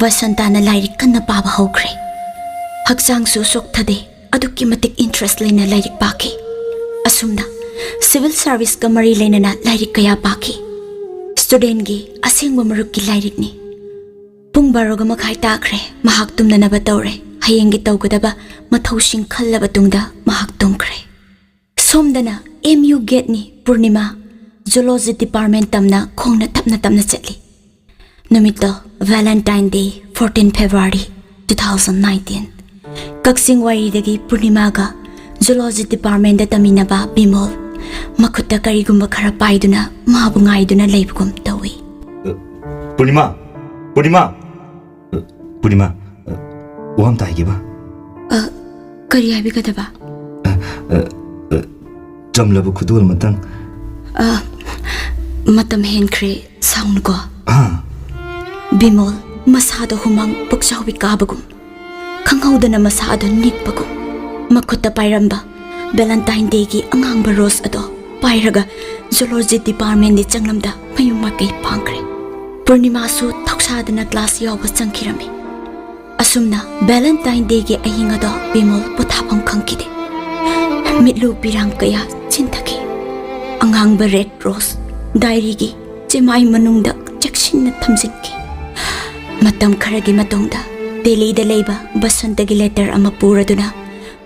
ꯕꯁꯟꯇꯥꯅ ꯂꯥꯏꯔꯤꯛ ꯀꯟꯅ ꯄꯥꯕ ꯍꯧꯈ꯭ꯔꯦ꯫ ꯍꯛꯆꯥꯡꯁꯨ ꯆꯣꯛꯊꯗꯦ, ꯑꯗꯨꯛꯀꯤ ꯃꯇꯤꯛ interest ꯂꯩꯅ ꯂꯥꯏꯔꯤꯛ ꯄꯥꯈꯤ꯫ ꯑꯁꯨꯝꯅ civil serviceꯀ ꯃꯔꯤ ꯂꯩꯅꯅ ꯂꯥꯏꯔꯤꯛ ꯀꯌꯥ ꯄꯥꯈꯤ꯫ Studentꯒꯤ ꯑꯁꯦꯡꯕ ꯃꯔꯨꯞꯀꯤ ꯂꯥꯏꯔꯤꯛꯅꯤ꯫ ꯄꯨꯡ ꯕꯥꯔꯣꯒ ꯃꯈꯥꯏ ꯇꯥꯈ꯭ꯔꯦ꯫ ꯃꯍꯥꯛ ꯇꯨꯝꯅꯅꯕ ꯇꯧꯔꯦ꯫ ꯍꯌꯦꯡꯒꯤ ꯇꯧꯒꯗꯕ ꯃꯊꯧꯁꯤꯡ ꯈꯜꯂꯕ ꯇꯨꯡꯗ ꯃꯍꯥꯛ ꯇꯨꯝꯈ꯭ꯔꯦ꯫ ꯁꯣꯝꯗꯅ M U gateꯅꯤ꯫ ꯄꯨꯔꯅꯤꯃꯥ Zoology Department ꯇꯝꯅ ꯈꯣꯡꯅ ꯇꯞꯅ ꯇꯞꯅ ꯆꯠꯂꯤ꯫ ꯅꯨꯃꯤꯠꯇꯣ Valentine Day, fourteen February two thousand nineteen꯫ ꯀꯛꯆꯤꯡ ꯋꯥꯏꯔꯤꯗꯒꯤ ꯄꯨꯔꯅꯤꯃꯥꯒ Zoology Departmentꯗ ꯇꯝꯃꯤꯟꯅꯕ ꯕꯤꯃꯣꯜ ꯃꯈꯨꯠꯇ ꯀꯔꯤꯒꯨꯝꯕ ꯈꯔ ꯄꯥꯏꯗꯨꯅ ꯃꯥꯕꯨ ꯉꯥꯏꯗꯨꯅ ꯂꯩꯕꯒꯨꯝ ꯇꯧꯏ꯫ ꯄꯨꯔꯅꯤꯃꯥ! ꯄꯨꯔꯅꯤꯃꯥ! ꯄꯨꯔꯅꯤꯃꯥ, ꯋꯥ ꯑꯝꯇ ꯍꯥꯏꯒꯦꯕ꯫ ꯑ, ꯀꯔꯤ ꯍꯥꯏꯕꯤꯒꯗꯕ? ꯑ, ꯑ, ꯆꯝꯂꯕ ꯈꯨꯗꯣꯜ ꯑꯃꯇꯪ꯫ ꯑ, ꯃꯇꯝ ꯍꯦꯟꯈ꯭ꯔꯦ, ꯁꯥꯎꯅꯨꯀꯣ꯫ ꯍꯥ? ꯕꯤꯃꯣꯜ ꯃꯁꯥꯗ ꯍꯨꯃꯥꯡ ꯄꯨꯛꯆꯥꯎꯕꯤ ꯀꯥꯕꯒꯨꯝ, ꯈꯪꯍꯧꯗꯅ ꯃꯁꯥ ꯑꯗꯨ ꯅꯤꯛꯄꯒꯨꯝ, ꯃꯈꯨꯠꯇ ꯄꯥꯏꯔꯝꯕ Valentine Dayꯒꯤ ꯑꯉꯥꯡꯕ rose ꯑꯗꯣ ꯄꯥꯏꯔꯒ Zoology Departmentꯀꯤ ꯆꯪꯂꯝꯗ ꯃꯌꯨꯝ ꯃꯥꯏꯀꯩ ꯄꯥꯡꯈ꯭ꯔꯦ꯫ ꯄꯨꯔꯅꯤꯃꯥꯁꯨ ꯊꯧꯁꯥꯗꯅ class ꯌꯥꯎꯕ ꯆꯪꯈꯤꯔꯝꯃꯤ꯫ ꯑꯁꯨꯝꯅ Valentine Dayꯒꯤ ꯑꯍꯤꯡ ꯑꯗꯣ ꯕꯤꯃꯣꯜ ꯄꯣꯊꯥꯐꯝ ꯈꯪꯈꯤꯗꯦ꯫ ꯃꯤꯠꯂꯨ ꯄꯤꯔꯥꯡ ꯀꯌꯥ ꯆꯤꯟꯊꯈꯤ꯫ ꯑꯉꯥꯡꯕ red rose diaryꯒꯤ ꯆꯦꯃꯥꯏ ꯃꯅꯨꯡꯗ ꯆꯦꯛꯁꯤꯟꯅ ꯊꯝꯖꯤꯟꯈꯤ꯫ ꯃꯇꯝ ꯈꯔꯒꯤ ꯃꯇꯨꯡꯗ ꯗꯦꯜꯂꯤꯗ ꯂꯩꯕ ꯕꯁꯟꯇꯒꯤ letter ꯑꯃ ꯄꯨꯔꯗꯨꯅ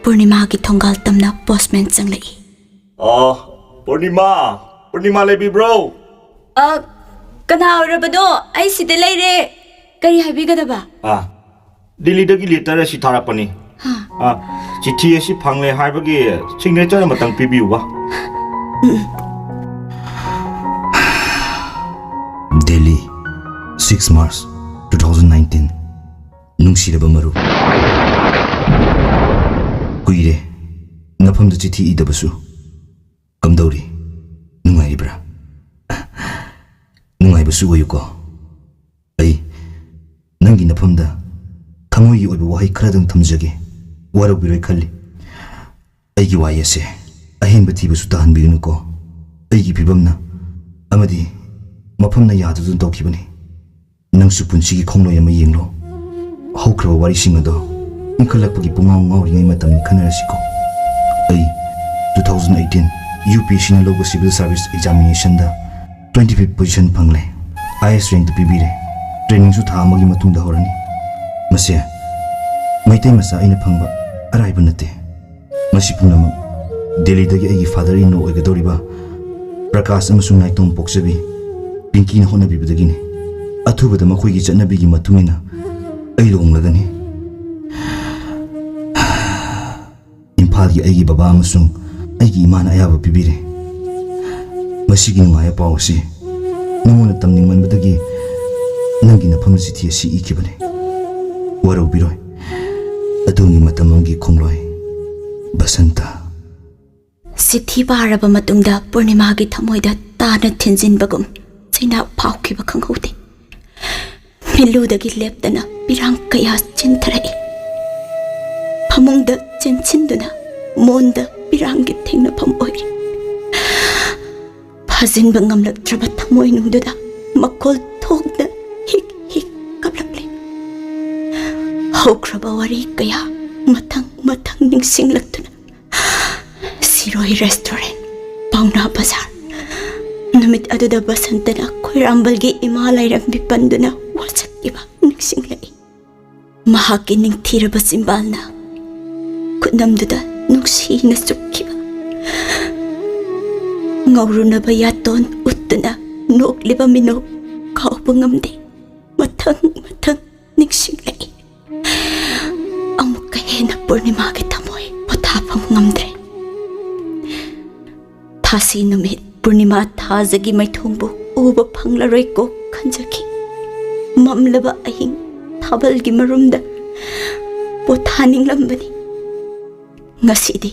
ꯄꯨꯔꯅꯤꯃꯥꯒꯤ ꯊꯣꯡꯒꯥꯜ ꯇꯝꯅ postman ꯆꯪꯂꯛꯏ꯫ ꯑ, ꯄꯨꯔꯅꯤꯃꯥ! ꯄꯨꯔꯅꯤꯃꯥ ꯂꯩꯕꯤꯕ꯭ꯔꯣ? ꯑ, ꯀꯅꯥ ꯑꯣꯏꯔꯕꯅꯣ? ꯑꯩ ꯁꯤꯗ ꯂꯩꯔꯦ꯫ ꯀꯔꯤ ꯍꯥꯏꯕꯤꯒꯗꯕ? ꯑ, ꯗꯤꯜꯂꯤꯗꯒꯤ letter ꯑꯁꯤ ꯊꯥꯔꯛꯄꯅꯤ꯫ ꯍꯥ? ꯑ, ꯆꯤꯊꯤ ꯑꯁꯤ ꯐꯪꯂꯦ ꯍꯥꯏꯕꯒꯤ signature ꯑꯃꯇꯪ ꯄꯤꯕꯤꯌꯨꯕ꯫ ꯎꯝ꯫ Delhi, six March two thousand nineteen. ꯅꯨꯡꯁꯤꯔꯕ ꯃꯔꯨꯞ, ꯀꯨꯏꯔꯦ ꯅꯐꯝꯗ ꯆꯤꯊꯤ ꯏꯗꯕꯁꯨ꯫ ꯀꯝꯗꯧꯔꯤ? ꯅꯨꯡꯉꯥꯏꯔꯤꯕ꯭ꯔꯥ? ꯅꯨꯡꯉꯥꯏꯕꯁꯨ ꯑꯣꯏꯌꯨꯀꯣ꯫ ꯑꯩ ꯅꯪꯒꯤ ꯅꯐꯝꯗ ꯊꯃꯣꯏꯒꯤ ꯑꯣꯏꯕ ꯋꯥꯍꯩ ꯈꯔꯗꯪ ꯊꯝꯖꯒꯦ, ꯋꯥꯔꯧꯕꯤꯔꯣꯏ ꯈꯜꯂꯤ꯫ ꯑꯩꯒꯤ ꯋꯥꯌꯦꯜꯁꯦ ꯑꯍꯦꯟꯕ ꯊꯤꯕꯁꯨ ꯇꯥꯍꯟꯕꯤꯒꯅꯨꯀꯣ꯫ ꯑꯩꯒꯤ ꯐꯤꯕꯝꯅ ꯑꯃꯗꯤ ꯃꯐꯝꯅ ꯌꯥꯗꯗꯨꯅ ꯇꯧꯈꯤꯕꯅꯤ꯫ ꯅꯪꯁꯨ ꯄꯨꯟꯁꯤꯒꯤ ꯈꯣꯡꯂꯣꯏ ꯑꯃ ꯌꯦꯡꯂꯣ꯫ ꯍꯧꯈ꯭ꯔꯕ ꯋꯥꯔꯤꯁꯤꯡ ꯑꯗꯣ ꯏꯟꯈꯠꯂꯛꯄꯒꯤ ꯄꯨꯡꯉꯥꯎ ꯉꯥꯎꯔꯤꯉꯩ ꯃꯇꯝꯅꯤ ꯈꯟꯅꯔꯁꯤꯀꯣ꯫ ꯑꯩ two thousand eighteen UPSCꯅ ꯂꯧꯕ civil service examinationꯗ twenty fifth position ꯐꯪꯂꯦ꯫ Highest rankꯇ ꯄꯤꯕꯤꯔꯦ꯫ Trainingꯁꯨ ꯊꯥ ꯑꯃꯒꯤ ꯃꯇꯨꯡꯗ ꯍꯧꯔꯅꯤ꯫ ꯃꯁꯦ ꯃꯩꯇꯩ ꯃꯆꯥ ꯑꯩꯅ ꯐꯪꯕ ꯑꯔꯥꯏꯕ ꯅꯠꯇꯦ꯫ ꯃꯁꯤ ꯄꯨꯝꯅꯃꯛ ꯗꯦꯜꯂꯤꯗꯒꯤ ꯑꯩꯒꯤ father-in-law ꯑꯣꯏꯒꯗꯧꯔꯤꯕ ꯄ꯭ꯔꯀꯥꯁ ꯑꯃꯁꯨꯡ ꯅꯥꯏꯇꯣꯝ ꯄꯣꯛꯆꯕꯤ ꯄꯤꯡꯀꯤꯅ ꯍꯣꯠꯅꯕꯤꯕꯗꯒꯤꯅꯤ꯫ ꯑꯊꯨꯕꯗ ꯃꯈꯣꯏꯒꯤ ꯆꯠꯅꯕꯤꯒꯤ ꯃꯇꯨꯡ ꯏꯟꯅ ꯑꯩ ꯂꯨꯍꯣꯡꯂꯒꯅꯤ꯫ ꯏꯝꯐꯥꯜꯒꯤ ꯑꯩꯒꯤ ꯕꯕꯥ ꯑꯃꯁꯨꯡ ꯑꯩꯒꯤ ꯏꯃꯥꯅ ꯑꯌꯥꯕ ꯄꯤꯕꯤꯔꯦ꯫ ꯃꯁꯤꯒꯤ ꯅꯨꯡꯉꯥꯏꯕ ꯄꯥꯎ ꯑꯁꯤ ꯅꯉꯣꯟꯗ ꯇꯝꯅꯤꯡꯃꯟꯕꯗꯒꯤ ꯅꯪꯒꯤ ꯅꯐꯝꯗ ꯆꯤꯊꯤ ꯑꯁꯤ ꯏꯈꯤꯕꯅꯤ꯫ ꯋꯥꯔꯧꯕꯤꯔꯣꯏ꯫ ꯑꯗꯣꯝꯒꯤ ꯃꯇꯝ ꯑꯃꯒꯤ ꯈꯣꯡꯂꯣꯏ, ꯕꯁꯟꯇ꯫ ꯆꯤꯊꯤ ꯄꯥꯔꯕ ꯃꯇꯨꯡꯗ ꯄꯨꯔꯅꯤꯃꯥꯒꯤ ꯊꯃꯣꯏꯗ ꯇꯥꯅ ꯊꯤꯟꯖꯤꯟꯕꯒꯨꯝ ꯆꯩꯅꯥ ꯐꯥꯎꯈꯤꯕ ꯈꯪꯍꯧꯗꯦ꯫ ꯃꯤꯠꯂꯨꯗꯒꯤ ꯂꯦꯞꯇꯅ ꯄꯤꯔꯥꯡ ꯀꯌꯥ ꯆꯦꯟꯊꯔꯛꯏ꯫ ꯐꯃꯨꯡꯗ ꯆꯦꯟꯁꯤꯟꯗꯨꯅ ꯃꯣꯟꯗ ꯄꯤꯔꯥꯡꯒꯤ ꯊꯦꯡꯅꯐꯝ ꯑꯣꯏꯔꯤ꯫ ꯐꯥꯖꯤꯟꯕ ꯉꯝꯂꯛꯇ꯭ꯔꯕ ꯊꯃꯣꯏꯅꯨꯡꯗꯨꯗ ꯃꯈꯣꯜ ꯊꯣꯛꯅ ꯍꯤꯛ ꯍꯤꯛ ꯀꯞꯂꯛꯂꯤ꯫ ꯍꯧꯈ꯭ꯔꯕ ꯋꯥꯔꯤ ꯀꯌꯥ ꯃꯊꯪ ꯃꯊꯪ ꯅꯤꯡꯁꯤꯡꯂꯛꯇꯨꯅ ꯁꯤꯔꯣꯏ restaurant, ꯄꯥꯎꯅꯥ ꯕꯖꯥꯔ, ꯅꯨꯃꯤꯠ ꯑꯗꯨꯗ ꯕꯁꯟꯇꯅ ꯈꯣꯏꯔꯥꯝꯕꯜꯒꯤ ꯏꯃꯥ ꯂꯥꯏꯔꯦꯝꯕꯤ ꯄꯟꯗꯨꯅ ꯋꯥꯁꯛꯈꯤꯕ ꯅꯤꯡꯁꯤꯡꯂꯛꯏ꯫ ꯃꯍꯥꯛꯀꯤ ꯅꯤꯡꯊꯤꯔꯕ ꯆꯤꯝꯕꯥꯜꯅ ꯈꯨꯠꯅꯝꯗꯨꯗ ꯅꯨꯡꯁꯤꯅ ꯆꯨꯞꯈꯤꯕ ꯉꯧꯔꯨꯅꯕ ꯌꯥꯇꯣꯟ ꯎꯠꯇꯨꯅ ꯅꯣꯛꯂꯤꯕ ꯃꯤꯅꯣꯛ ꯀꯥꯎꯕ ꯉꯝꯗꯦ꯫ ꯃꯊꯪ ꯃꯊꯪ ꯅꯤꯡꯁꯤꯡꯂꯛꯏ꯫ ꯑꯃꯨꯛꯀ ꯍꯦꯟꯅ ꯄꯨꯔꯅꯤꯃꯥꯒꯤ ꯊꯃꯣꯏ ꯄꯣꯊꯥꯐꯝ ꯉꯝꯗ꯭ꯔꯦ꯫ ꯊꯥꯁꯤ ꯅꯨꯃꯤꯠ ꯄꯨꯔꯅꯤꯃꯥ ꯊꯥꯖꯒꯤ ꯃꯥꯏꯊꯣꯡꯕꯨ ꯎꯕ ꯐꯪꯂꯔꯣꯏꯀꯣ ꯈꯟꯖꯈꯤ꯫ ꯃꯝꯂꯕ ꯑꯍꯤꯡ ꯊꯥꯕꯜꯒꯤ ꯃꯔꯨꯝꯗ ꯄꯣꯊꯥꯅꯤꯡꯂꯝꯕꯅꯤ꯫ ꯉꯁꯤꯗꯤ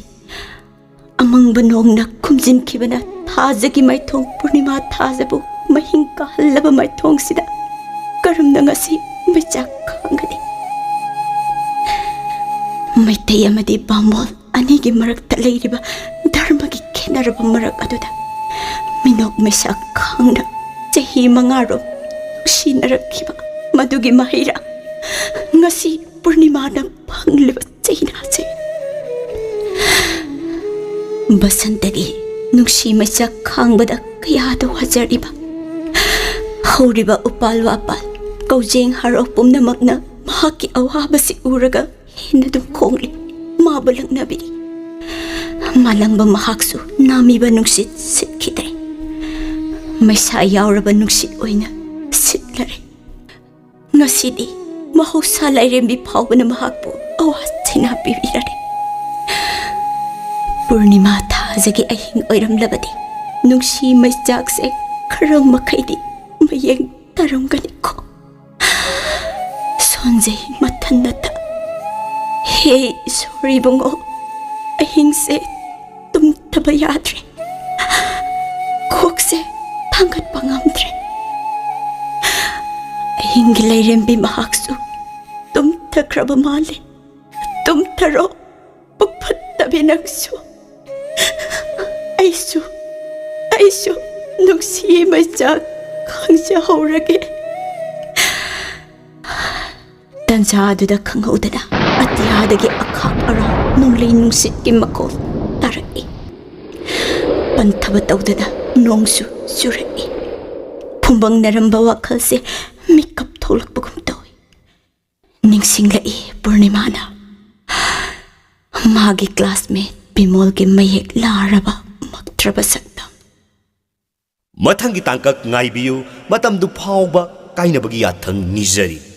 ꯑꯃꯪꯕ ꯅꯣꯡꯅ ꯈꯨꯝꯖꯤꯟꯈꯤꯕꯅ ꯊꯥꯖꯒꯤ ꯃꯥꯏꯊꯣꯡ ꯄꯨꯔꯅꯤꯃꯥ ꯊꯥꯖꯕꯨ ꯃꯍꯤꯡ ꯀꯥꯍꯜꯂꯕ ꯃꯥꯏꯊꯣꯡꯁꯤꯗ ꯀꯔꯝꯅ ꯉꯁꯤ ꯃꯩꯆꯥꯛ ꯈꯥꯡꯒꯅꯤ? ꯃꯩꯇꯩ ꯑꯃꯗꯤ ꯕꯥꯃꯣꯜ ꯑꯅꯤꯒꯤ ꯃꯔꯛꯇ ꯂꯩꯔꯤꯕ ꯙꯔꯃꯒꯤ ꯈꯦꯠꯅꯔꯕ ꯃꯔꯛ ꯑꯗꯨꯗ ꯃꯤꯅꯣꯛ ꯃꯩꯁꯥ ꯈꯥꯡꯅ ꯆꯍꯤ ꯃꯉꯥꯔꯣꯝ ꯅꯨꯡꯁꯤꯅꯔꯛꯈꯤꯕ ꯃꯗꯨꯒꯤ ꯃꯍꯩꯔꯥ ꯉꯁꯤ ꯄꯨꯔꯅꯤꯃꯥꯅ ꯐꯪꯂꯤꯕ ꯆꯩꯅꯥꯁꯦ꯫ ꯕꯁꯟꯇꯒꯤ ꯅꯨꯡꯁꯤ ꯃꯩꯆꯥꯛ ꯈꯥꯡꯕꯗ ꯀꯌꯥꯗ ꯋꯥꯖꯔꯤꯕ ꯍꯧꯔꯤꯕ ꯎꯄꯥꯜ ꯋꯥꯄꯥꯜ, ꯀꯧꯖꯦꯡ ꯍꯔꯥꯎ ꯄꯨꯝꯅꯃꯛꯅ ꯃꯍꯥꯛꯀꯤ ꯑꯋꯥꯕꯁꯤ ꯎꯔꯒ ꯍꯦꯟꯅ ꯑꯗꯨꯝ ꯈꯣꯡꯂꯤ, ꯃꯥꯕꯨ ꯂꯛꯅꯕꯤꯔꯤ꯫ ꯃꯥꯂꯪꯕ ꯃꯍꯥꯛꯁꯨ ꯅꯥꯃꯤꯕ ꯅꯨꯡꯁꯤꯠ ꯁꯤꯠꯈꯤꯗ꯭ꯔꯦ꯫ ꯃꯩꯁꯥ ꯌꯥꯎꯔꯕ ꯅꯨꯡꯁꯤꯠ ꯑꯣꯏꯅ ꯁꯤꯠꯂꯔꯦ꯫ ꯉꯁꯤꯗꯤ ꯃꯍꯧꯁꯥ ꯂꯥꯏꯔꯦꯝꯕꯤ ꯐꯥꯎꯕꯅ ꯃꯍꯥꯛꯄꯨ ꯑꯋꯥ ꯆꯩꯅꯥ ꯄꯤꯕꯤꯔꯔꯦ꯫ ꯄꯨꯔꯅꯤꯃꯥ ꯊꯥꯖꯒꯤ ꯑꯍꯤꯡ ꯑꯣꯏꯔꯝꯂꯕꯗꯤ ꯅꯨꯡꯁꯤ ꯃꯩꯆꯥꯛꯁꯦ ꯈꯔ ꯃꯈꯩꯗꯤ ꯃꯌꯦꯡ ꯇꯥꯔꯝꯒꯅꯤꯀꯣ꯫ ꯁꯣꯟꯖꯩ ꯃꯊꯟꯅꯇ꯫ ꯍꯦ ꯏꯁꯣꯔ ꯏꯕꯨꯡꯉꯣ, ꯑꯍꯤꯡꯁꯦ ꯇꯨꯝꯊꯕ ꯌꯥꯗ꯭ꯔꯦ꯫ ꯀꯣꯛꯁꯦ ꯊꯥꯡꯒꯠꯄ ꯉꯝꯗ꯭ꯔꯦ꯫ ꯑꯍꯤꯡꯒꯤ ꯂꯥꯏꯔꯦꯝꯕꯤ ꯃꯍꯥꯛꯁꯨ ꯇꯨꯝꯊꯈ꯭ꯔꯕ ꯃꯥꯜꯂꯦ꯫ ꯇꯨꯝꯊꯔꯣ, ꯄꯨꯛ ꯐꯠꯇꯕꯤ ꯅꯪꯁꯨ꯫ ꯑꯩꯁꯨ, ꯑꯩꯁꯨ ꯅꯨꯡꯁꯤ ꯃꯩꯆꯥꯛ ꯈꯥꯡꯖꯍꯧꯔꯒꯦ꯫ ꯇꯟꯖꯥ ꯑꯗꯨꯗ ꯈꯪꯍꯧꯗꯅ ꯑꯇꯤꯌꯥꯗꯒꯤ ꯑꯈꯥꯛ ꯑꯔꯥꯎ ꯅꯣꯡꯂꯩ ꯅꯨꯡꯁꯤꯠꯀꯤ ꯃꯈꯣꯜ ꯇꯥꯔꯛꯏ꯫ ꯄꯟꯊꯕ ꯇꯧꯗꯅ ꯅꯣꯡꯁꯨ ꯆꯨꯔꯛꯏ꯫ ꯐꯨꯝꯕꯪꯅꯔꯝꯕ ꯋꯥꯈꯜꯁꯦ ꯃꯤꯀꯞ ꯊꯣꯛꯂꯛꯄꯒꯨꯝ ꯇꯧꯏ꯫ ꯅꯤꯡꯁꯤꯡꯂꯛꯏ ꯄꯨꯔꯅꯤꯃꯥꯅ ꯃꯥꯒꯤ ꯀ꯭ꯂꯥꯁꯃꯦꯠ ꯕꯤꯃꯣꯜꯒꯤ ꯃꯌꯦꯛ ꯂꯥꯔꯕ ꯃꯛꯇ꯭ꯔꯕ ꯁꯛꯇꯝ꯫ ꯃꯊꯪꯒꯤ ꯇꯥꯡꯀꯛ ꯉꯥꯏꯕꯤꯌꯨ꯫ ꯃꯇꯝꯗꯨ ꯐꯥꯎꯕ ꯀꯥꯏꯅꯕꯒꯤ ꯌꯥꯊꯪ ꯅꯤꯖꯔꯤ꯫